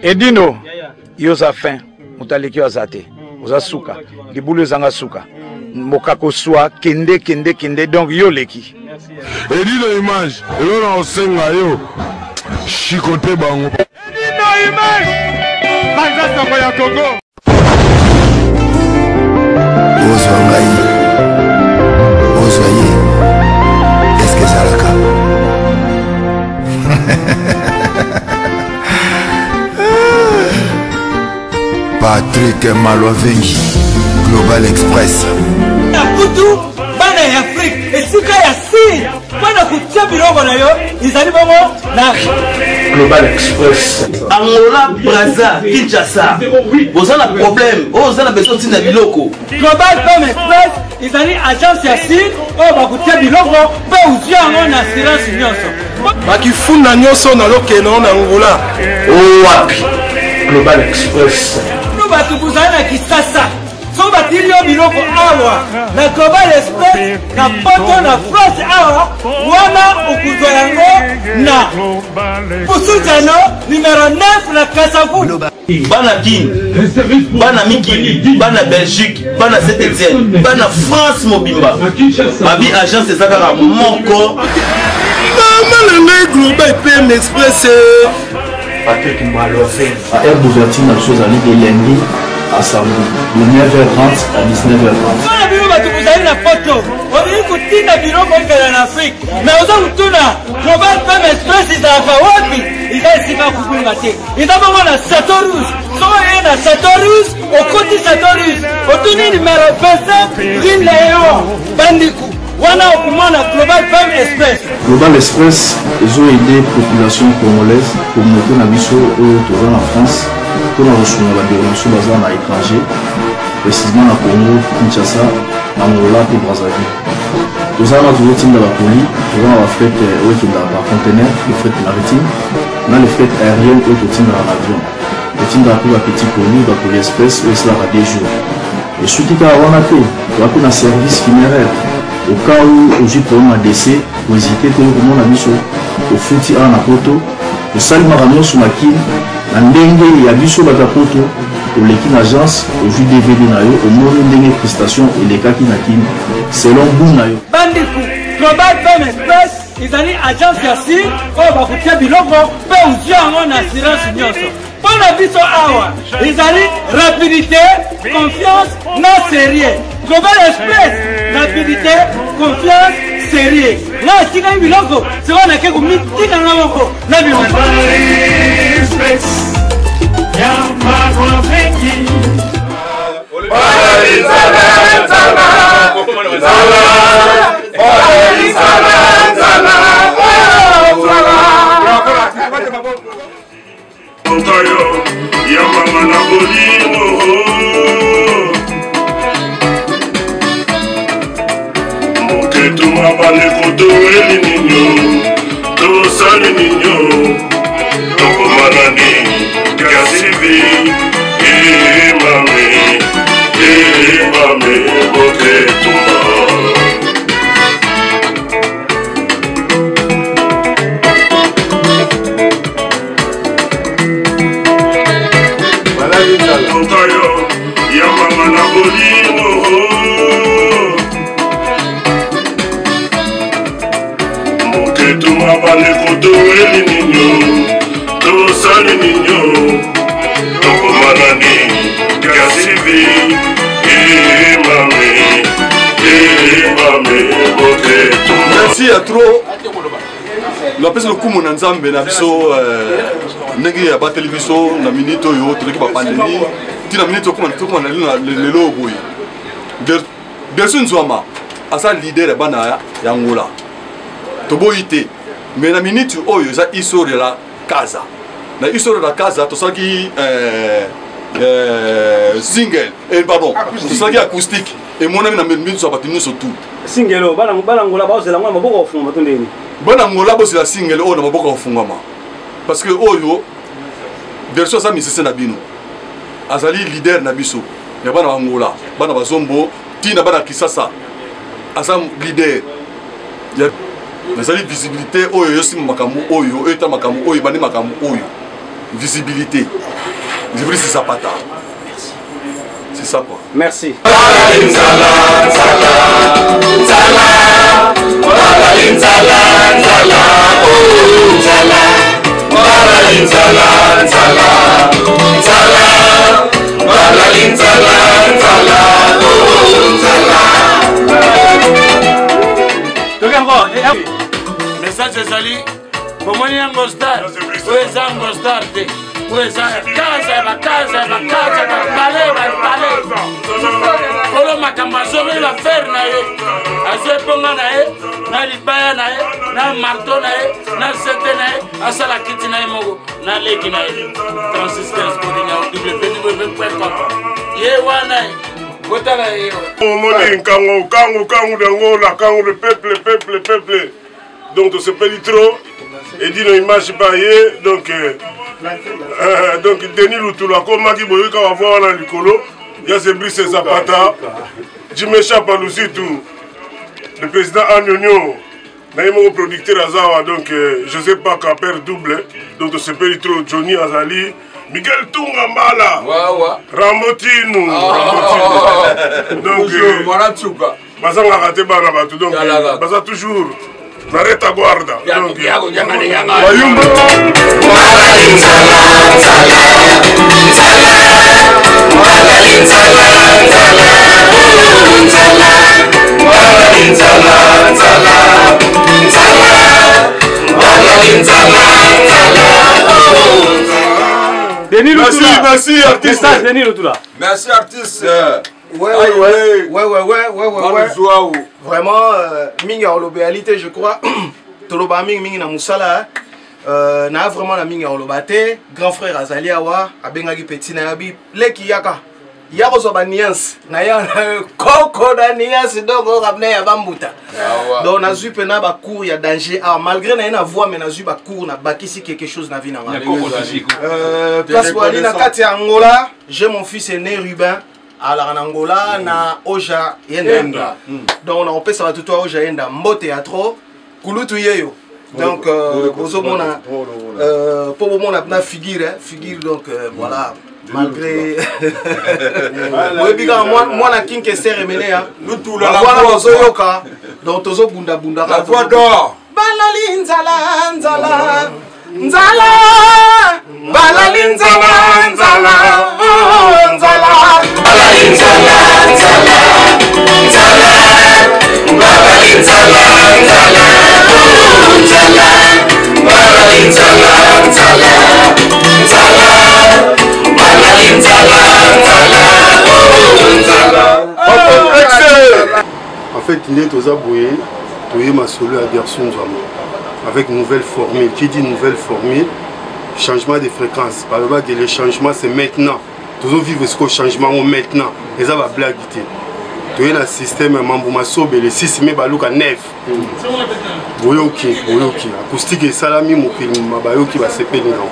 Edino, yo oza fin, moto aleki yo aza te, oza suka, libulu ezanga suka, mokako swa, kende kende kende, donc yo oleki. Edino image, eloko na kosenga yo, chicote bango. Edino image, panza sango ya Congo. Ozwa ngai, ozwa ye, eske ezalaka? Patrick Malwavengi, Global Express. Na kutu bana ya Afrique esika ya si mpo na kotia biloko na yo ezali bongo na Global Express. Angola, Brazza, Kinshasa. Boza na problème. Oh, oza na besoin ntina biloko. Global Pem Express ezali agence ya sir oyo bakotia biloko mpe ozwi yango na assurance nyonso. Bakifunda nyonso na lokeno na Angola. Oh, wapi? Global Express. Bino bato bozali na Kisasa soki batindi yo biloko awa na Global Express na poto na France awa wana okozwa yango na Pusujano numero 9 na Kasavubu. Bana Kin, bana mikili, bana Belgique, bana Saint Etienne, bana France mobimba. Babi agence eza kaka moko. Mama na ngai Global PM Express. Patrick Malofe. Ba heure d'ouverture na biso ezali de lundi à samedi de 9h30 à 19h30. Mpona bino bato bozali na poto, olingi kotinda biloko ekenda na Afrique, mais oza kotuna Global Pem Express ezalaka wapi? Eza esika ya kobunga te, eza bongo na Chateau Rouge. Soki oye na Chateau Rouge, okoti Chateau Rouge, otuni numero 25 rue Leon Bandiku, wana okomona Global Pem Express. Global Express ezo aider population congolaise, communauté na biso oyo toza na France mpona kosunga bandeko na biso baza na étranger, précisément na Congo Kinshasa, Angola mpe Brazzaville. Toza wana tozotinda bakoli, toza na bafret oyo ekendaka par conteneur, le fret maritime na le fret aérien oyo totindaka na avion. Totindaka mpe bapetit colis, bacolis express oyo esalaka 2 jours. Esuki kaka wana te, toza mpe na service funéraire. Au cas où ozwi problème ya décès, kohésite te okomona biso, ofuti awa na poto, tosali makambo nyonso na Kin na ndenge ya biso bato ya poto. Oleki na agence, ozwi DVD na yo, omoni ndenge prestation elekaki na Kin selon goût na yo. Bandeko, Global Pem Express ezali agence ya sir oyo bakotia biloko mpe ozwi yango na assurance nyonso. Mpo na biso awa ezali rapidité, confiance na sérieux. Global Express, rapidité, confiance, sérieux. Nga atikaki biloko sikoyo nake komitika nga moko na biloko. Oyo yambanga na bolingo moketuma bandeko toweli ninyo tosali ninyo tokomanani kasivi emame emame moketuma. Oyo yambanga na bolingo moketuma bandeko toweli ninyo tosali ninyo tokomanani kasivi emame emame moketuma. Merci ya trop. Napesi lokumu na Nzambe na biso ndenge abateli biso na minute oyo toleki bapandemi ti na minute tokoma na lelo oyo boye. Delson Nzwama aza leader ya bana ya Angola, toboyi te, mais na minute oyo eza histoire ya la Casa. Na histoire ya la Casa tosalaki single, pardon, tosalaki acoustique emonani na minute ya bato nyonso tout. Single oyo bana Angola bazela yango na maboko ya kofungama to ndeni? Bana Angola bozela single oyo na maboko ya kofungama parce que oyo Delson aza musicien na bino, azali leader na biso ya bana Angola, bana bazombo tina bana Kisasa, aza leader ya nazali visibilité oyo yosimba makambo oyo oyo eta makambo oyo ebandi makambo oyo. Visibilité. Visibilité, c'est Zapata. C'est ça quoi. Merci. Message ezali bomoni yango star oyo eza yango star te oyo eza kaza ya bakaza ya bakaza bapale bapale kolo makambo azongeli afere na ye azwi ebonga na ye na libaya na ye na marto na ye na sete na ye asala kiti na ye moko na leki na ye 3615 kolinga www com ye wana ye botala ye. Omoni nkango kango kango dango la kango le peuple peuple peuple. Donc tosepeli trop edino image ba ye donc euh, euh, donc Denis Lutulu akomaki boyoka ba voix wana likolo ya Zebrice Zapata Jimesha Palusitu le président Anyonyo na ye moko producteur aza awa donc euh, José Paka père double donc tosepeli trop Johnny azali Miguel Tunga Mbala Rambo Tinu ah. Rambo Tinu donc bazangaka te bana bato donc baza toujours na retaguarda donc bayumba. Denis Merci, Lutula. merci, artiste. Message Denis Lutula. Merci artiste. Ouais, ouais, ouais, ouais, ouais, ouais, ouais, ouais, ouais. Zouaou. Vraiment, euh, mingi ya koloba eyali te, je crois. Toloba mingi mingi na mosala. Hein. Euh, na vraiment na mingi ya koloba te. Grand frère azali awa, abengaki petit na yabi, leki yaka. Ya kozwa ba nuance na ya koko na nuance donc oyo ya bambuta. Donc nazwi mpena ba cours ya danger awa malgré na ye na voix mais nazwi ba cours na bakisi quelque chose na vie na nga. Euh, place boali na kati ya Angola, j'ai mon fils aîné Ruben alaka na Angola na Oja Yenda. Donc na opesa bato to Oja Yenda mbote ya trop kulutu yeyo. Donc euh, bozomona euh, po bomona na figure hein, figure donc euh, voilà malgré oyebi kaka mwana kinkester emene ya wana bozoyoka donc tozobundabunda La voix d'or. Balali nzala nzala nzala balali nzala nzala oh, nzala balali nzala nzala nzala balali nzala nzala oh, nzala balali nzala nzala nzala balali nzala nzala oh, nzala. En fait, nde toza boye toye masolo ya Gerson Nzwama avec nouvelle formule. Qui dit nouvelle formule, changement de fréquence. Balobaki le changement c'est maintenant. Tozo vivre ce changement ngo maintenant. Eza ba blague te. Toye na système ya mambo masobele 6 mai baluka 9. Boyoki, boyoki. Acoustique esalami mokili bayoki basepeli nango.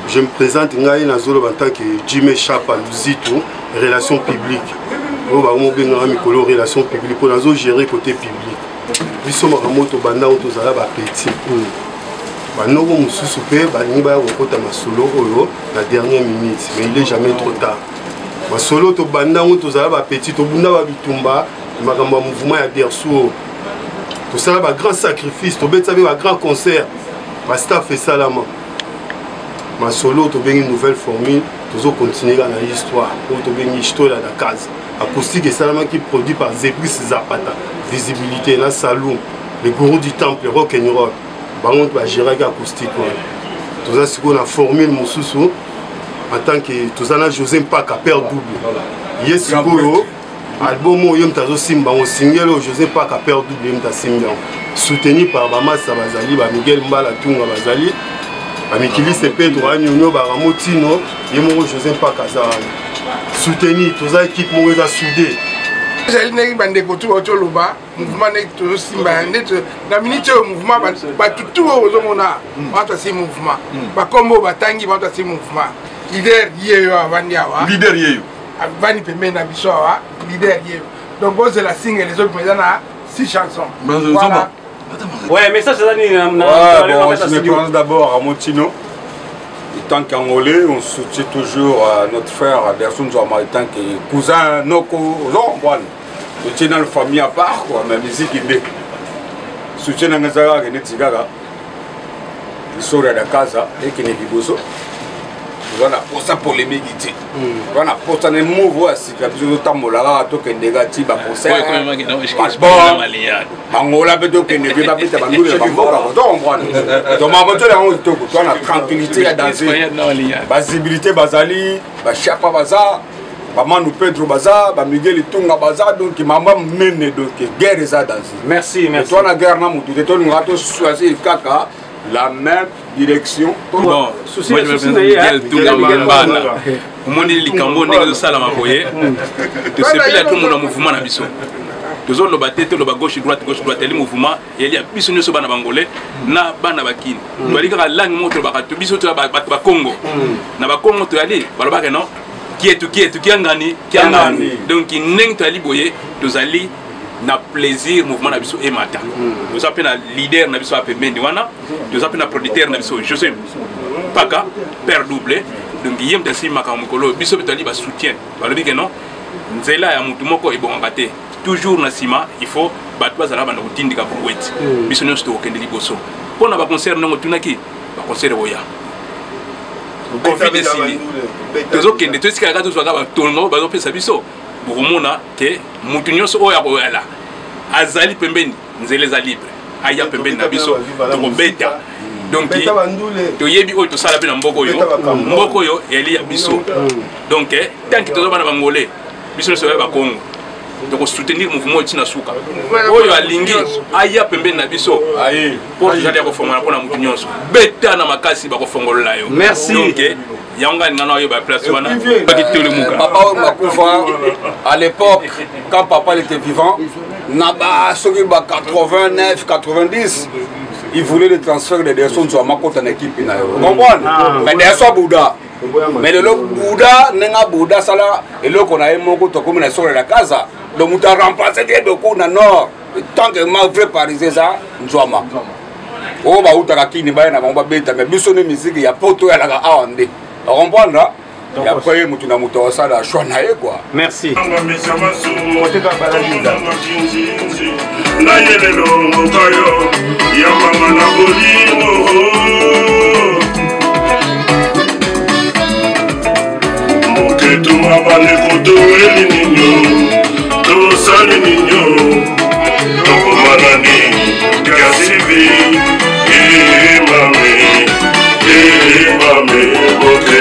Je me présente ngai nazoloba en tant que Jimmy Chapa Luzitu, relation publique. Oyo bamobengaka mikolo relation publique mpo nazo gérer côté public. Biso makambo tobanda oyo tozala ba petit oyo. Banoko mosusu mpe balingi baya kokota masolo oyo na dernière minute, mais il est jamais trop tard. Masolo tobanda yango tozala ba petit, tobunda ba bitumba makambo ya mouvement ya Dersu oyo. Tosala ba grand sacrifice, tobetisa mpe ba grand concert, ba staff esalama. Masolo tobengi nouvelle formule, tozo continuer kaka na histoire oyo tobengi Stola na Kaza. Acoustique esalamaki produit par Zebris Zapata, visibilité na Saloum, le gourou du temple rock and roll. Bango bagéraki acoustique wana. Toza sikoyo na formule mosusu en tant que toza na José Mpaka père double. Ye sikoyo album oyo ye moto azosimba yango, single oyo José Mpaka père double ye moto asimbi yango, soutenu par bamasa bazali ba Miguel Mbala Tunga bazali bamikiliste mpe toanyonyo baramo tino ye moko José Mpaka aza wana soutenu. Toza équipe moko eza soude. Ezali ndenge bandeko tu bauti oloba mouvement ndenge tozosimba nde na minute oyo mouvement bato tu oyo ozomona bato asi mouvement bakombo oyo batangi bato asi mouvement leader yeyo avandi awa leader yeyo avandi pembeni na biso awa leader yeyo donc bozela single ezobima eza na 6 chansons. Voilà. Ouais, message eza nini na Ouais, bon, je me présente d'abord à Montino. En tant qu'Angolais, on soutient toujours euh, notre frère Derson Nzwama en tant que cousin, noko, ozo comprendre. Totie nano famille à part quoi, mais musique nde. Soutien nanga eza kaka neti kaka histoire ya Kaza ekende liboso. Toza na posa polémique te. Toza na posa na move oyo ya sika biso totambola kaka tokende kaka ti ba concert. Angola mpe tokende mpe babeta bandulu ya bamboka ozo comprendre donc makambo tola yango kitoko toa na tranquillité ya danger basibilité bazali bashapa baza bamanu pedro baza bamiguel itunga baza donc mama monene donc guerre eza danger merci merci toa na guerre na motu te tolingaka tochoisir kaka la même direction bon moi je me Miguel Tunga Mambala omoni likambo ndenge ezosalama boye tosepeli ya tomona mouvement na biso tozoloba te toloba gauche droite gauche droite eli mouvement eyali ya biso nyonso bana bangolais na bana bakini mm. toyali kaka langue moko tolobaka biso toya bato bakongo mm. na bakongo toyali balobaka non kietu kietu kiangani kiangani donc ndenge toyali boye tozali na plaisir mouvement na biso emata mm. toza mpe na leader na biso ya pembeni wana toza mpe na producteur na biso josé paka père double donc ye moto asili makambo mokolo oyo biso mpe toyali basoutien balobi ke non nzela ya motu moko ebongaka te toujours na nsima il faut bato bazala banda kotindika brouette mm. biso nyonso tokokende liboso mpo na baconcert ndenge otunaki baconcert ekoya covid esili tozokende totikala kaka tozwaka batongo bazopesa biso bokomona ke motu nyonso oyo akoyala azali pembeni nzela eza libre aya pembeni na biso tokobeta donc toyebi oyo tosala mpe na mboka oyo mboka oyo eyali ya biso donc eh, tant que toza bana bangolais biso nyonso ya bakongo tokosoutenir mouvement oyo ntina suka oyo alingi aya pembeni na biso mpo tozali ya kofongola mpo na motu nyonso beta na makasi bakofongolola yo merci donc eh, yango ngai ngai nayoba place wana bakitelemuka papa oyo makufa à l'époque quand papa il était vivant na ba soki ba 89 90 il voulait le transfert de Derson Nzwa akota na équipe na yo comprendre ah. mais Derson abuda mais lelo buda ndenge abuda asala eloko na ye moko tokomi na solo ya kaza donc moto aremplace te beaucoup na nord tant que ma vrai parisien eza nzwama oyo bautaka kini baya na bango babeta mais biso nde miziki ya poto oyalaka awa nde ocomprendre et après motu na moto asala choix na ye quoi merci nayelelo mboka yo ya mama na bolingo moketuma bandeko toweli ninyo tosali ninyo tokomanani gasivi emame emame bote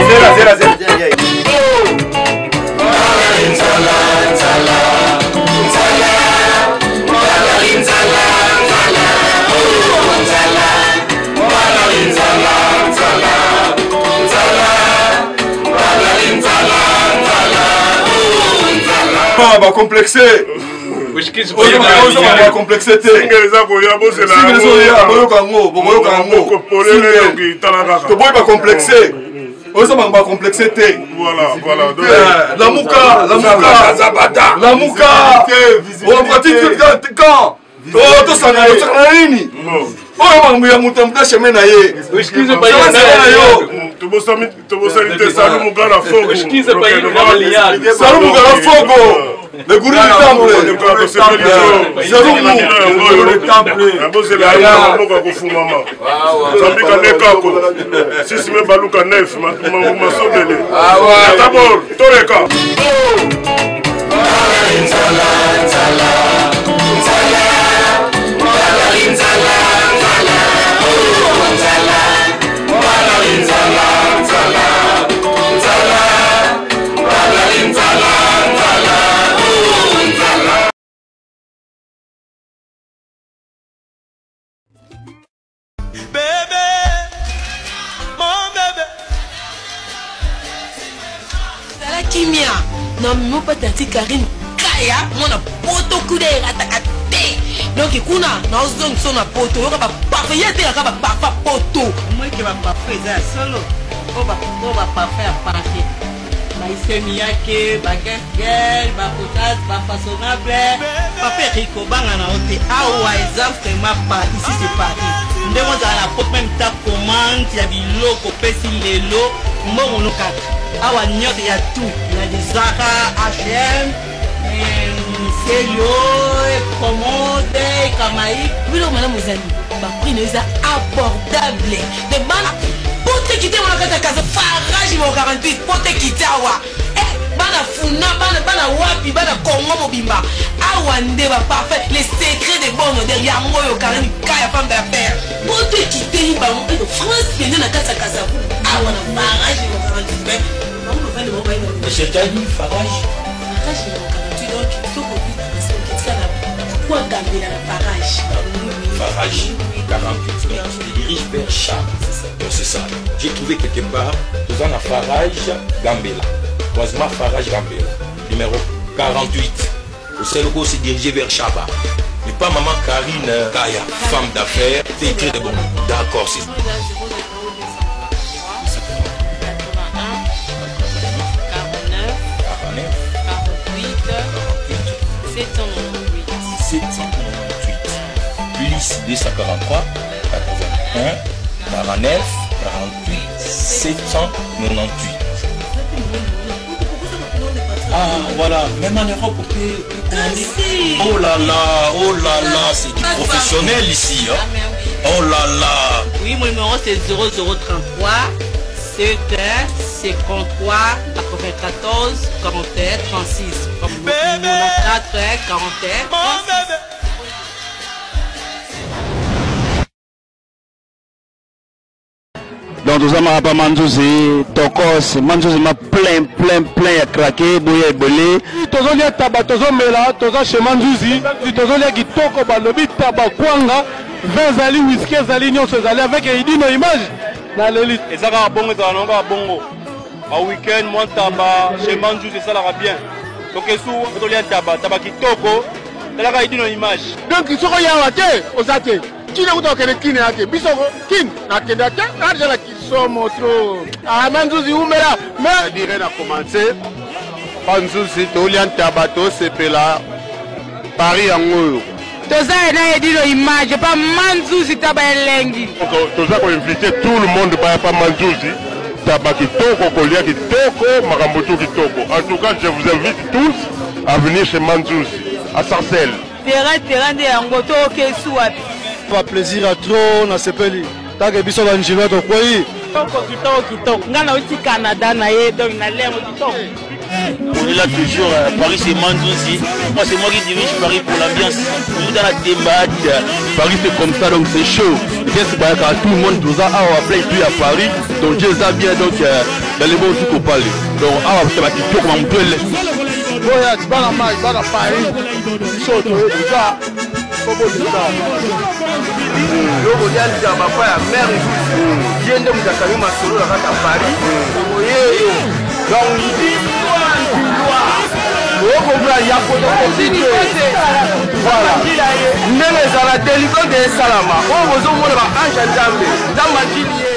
Zera, zera, zera. Ah, ba complexe bacomplexe te eza koya bozela boyoka yango bokoyoka yango toboyi bacomplexe oza bango bacomplexe te lamuka lamuka lamuka opratique quand tosangana tosangana nini oyo makambo ya moto ya moto chemin na ye na yo tobosani te salu mugala fogo salu mugala fogo le guru du temple bozela mboka kofungama zambika nekako sisime baluka nef masobele dabord toleka Nzala, nzala, nzala, nzala, nzala, nzala, nzala, nzala, nzala, nzala, nzala, nzala. Bébé, mon bébé. Zala kimia na mimo pa tati Karine kaya mwana poto kuda erataka te donc kuna naozongisa na poto yoka baparfum ye atekaka baparfum poto omoike baparfum eza ya solo oyo baparfum ya parfum. Baise Miyake, ba Guest Girl, ba Potas, ba Façonnable. Papa Eric obanga na yo te awa eza vraiment pas ici c'est Paris. Ndenge ozala na pot même ta commande ya biloko opesi lelo mbongo no kaka awa nyonso ya tout ya de Zara, H&M, Celio, Commode, Kamaï. Biloko malamu ezali baprix na yo eza abordable de bana pote kite wana kati ya kaza farage mo 48 pote kite awa eh, bana funa bana, bana wapi bana congo mobimba awa nde ba parfait les secrets de bonne odeur yango oyo karine kaya femme d'affaires pote ekiteli bango eh, france mpenza na kati ya kasavu awa na farage mo 48 mais bango bafandi bango bayi C'est-à-dire farage farage mo 48 donc soki okitika na kwa gambela na farage Farage 48 donc tu te diriges vers Charles. Donc c'est ça. J'ai trouvé quelque part, dans la Farage Gambela. Croisement Farage Gambela. Numéro 48. Au Seloko s'est dirigé vers Chaba. Mais pas maman Karine Kaya, femme d'affaires, c'est écrit de bon. D'accord, c'est 798 plus 243 81 49 48 798. Ah voilà, même en Europe on peut, on peut commander. Oh là là, oh là là, c'est du professionnel ici. Hein. Oh là là. Oui, mon numéro c'est 0033 7 53 94 41 36. 94 41 36. Donc toza maka pa manzuzi tokos manzuzi ma plein plein plein ya krake boya ebele tozolia taba tozomela toza chez manzuzi tozolia kitoko balobi taba kwanga vin ezali wiski ezali nyonso ezali avec edino image naleli eza kaka bongo ezala nango kaka bongo ba week-end mwa ntaba chez manzuzi esalaka bien tokesu tolia ntaba taba kitoko talaka edino image donc soki oyawa te oza te kine kuta okende kine ya te biso kine nakenda te nadeja na kisomo tro ah, manzuzi umela mais dire na commence banzuzi tolia ntaba tosepela paris yango oyo toza ye na edino image pa manzuzi taba elengi toza koinvite tout le monde baya pa manzuzi taba kitoko kolia kitoko makambo tu kitoko en tout cas je vous invite tous à venir chez manzuzi à sarcelles terrain terrain nde yango tokesu wapi ba plaisir ya trop nasepeli take biso banjima tokwei kitoko kitoko kitoko ngai nauti canada na ye donc nalia yango kitoko On est là toujours, euh, Paris c'est Mandouzi. Moi c'est moi qui dirige Paris pour l'ambiance. Tout dans la débat. Paris c'est comme ça donc c'est chaud. Bien c'est pas tout le monde nous a awa plein tout à Paris. Donc Dieu ça bien donc euh, dans les bons tout parler. Donc awa c'est ba kitoko ma mutwele. Boya bana mai bana Paris. Biso toye toza kobolisa. Yo kolia ntaba pa ya mère ye nde moto akangi masolo na kati ya Paris. Oyeyo. Donc okomprendre ya photocopie te voilà ndenge ezala delivrance esalama oyo bozomona ba ange ya nzambe nzambe anjili ye.